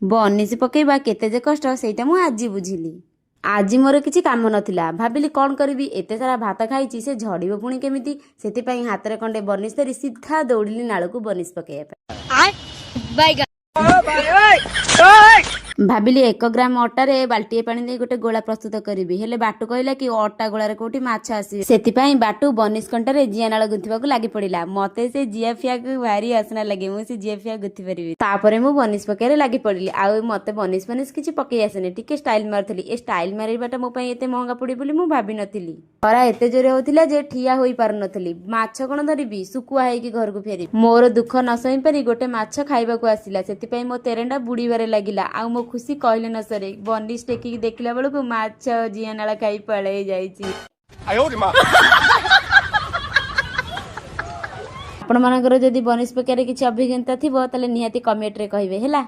ବନିଶି ପକେଇବା କେତେ ଯେ କଷ୍ଟ ସେଇଟା ମୁଁ ଆଜି ବୁଝିଲି। ଆଜି ମୋର କିଛି କାମ ନଥିଲା। ଭାବିଲି କ'ଣ କରିବି, ଏତେ ସାରା ଭାତ ଖାଇଛି, ସେ ଝଡ଼ିବ ପୁଣି କେମିତି? ସେଥିପାଇଁ ହାତରେ ଖଣ୍ଡେ ବନିଶ ଧରି ସିଧା ଦୌଡ଼ିଲି ନାଳକୁ ବନିଶ ପକେଇବା ପାଇଁ। ଭାବିଲି 1 ଗ୍ରାମ ଅଟାରେ ବାଲ୍ଟିଏ ପାଣି ଦେଇ ଗୋଟେ ଗୋଳା ପ୍ରସ୍ତୁତ କରିବି। ହେଲେ ବାଟୁ କହିଲା କି ଅଟା ଗୋଳାରେ କୋଉଠି ମାଛ ଆସିବେ। ସେଥିପାଇଁ ବାଟୁ ବନିଶ କଣ୍ଟାରେ ଜିଆ ନାଳ ଗୁନ୍ଥିବାକୁ ଲାଗି ପଡ଼ିଲା। ମତେ ସେ ଜିଆ ଫିଆକୁ ଭାରି ଅସନା ଲାଗେ, ମୁଁ ସେ ଜିଆ ଫିଆ ଗୁନ୍ଥି ପାରିବି। ତାପରେ ମୁଁ ବନିଶ ପକେଇବାରେ ଲାଗି ପଡ଼ିଲି। ଆଉ ମତେ ବନିଶ ଫନିଶ କିଛି ପକେଇ ଆସେନି, ଟିକେ ଷ୍ଟାଇଲ ମାରୁଥିଲି। ଏ ଷ୍ଟାଇଲ ମାରିବାଟା ମୋ ପାଇଁ ଏତେ ମହଙ୍ଗା ପଡ଼ିବ ବୋଲି ମୁଁ ଭାବିନଥିଲି। ଖରା ଏତେ ଜୋରେ ହଉଥିଲା ଯେ ଠିଆ ହୋଇପାରୁନଥିଲି। ମାଛ କଣ ଧରିବି, ଶୁଖୁଆ ହେଇକି ଘରକୁ ଫେରିବି। ମୋର ଦୁଃଖ ନ ସହିପାରି ଗୋଟେ ମାଛ ଖାଇବାକୁ ଆସିଲା। ସେଥିପାଇଁ ମୋ ତେରେଣ୍ଡା ବୁଡ଼ିବାରେ ଲାଗିଲା ଆଉ ମୋ ଖୁସି କହିଲେ ନ ସରେ। ବନିଶ ଟେକିକି ଦେଖିଲା ବେଳକୁ ମାଛ ଜିଆ ନାଳ ଖାଇ ପଳେଇ ଯାଇଛି। 哎呦我的妈！ ଆପଣମାନଙ୍କର ଯଦି ବନିଶ ପକେଇବାରେ କିଛି ଅଭିଜ୍ଞତା ଥିବ, ତାହେଲେ ନିହାତି କମେଣ୍ଟରେ କହିବେ ହେଲା।